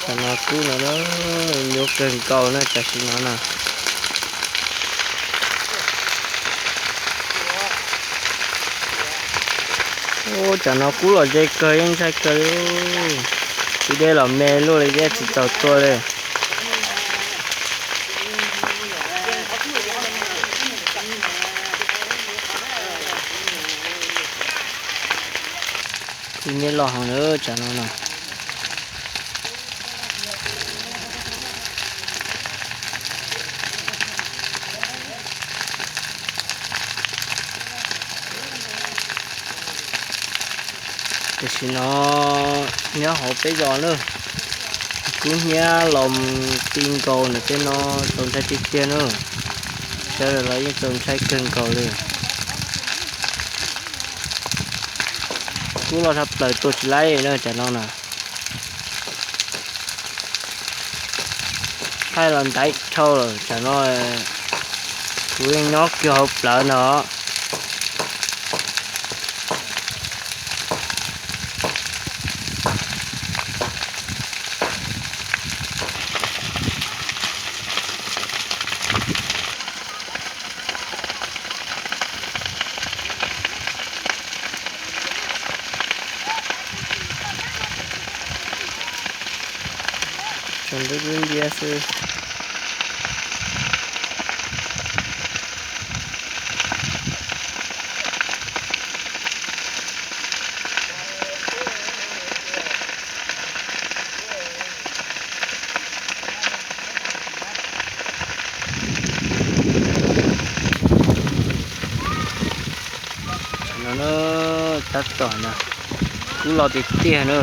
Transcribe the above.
Tam no kub no nyuaj kawg nkaus na tam sim no na. Ub, tam no kub los ze kawg yeej ntshai kawg li. Tis dej los me luaj li dej tsis txaus tua li. Kub nyiab loj heev na tam no na. Tam sim no nyob hauv peb zos na, kub hnyiab los ti nkaus ntawm tej no txaus ntshai tiag tiag na. Sawv daws los yeej txaus ntshai kawg nkaus li. Kub loj tshaj plaws tua tsis laib na tam no na. Thaij los ntaiv dhau lawm tam no, kuv yeej nyob kiag hauv plawv no. Tsaus ntuj dub nciab xwb. No na, tab tom na, kub loj tiag tiag na.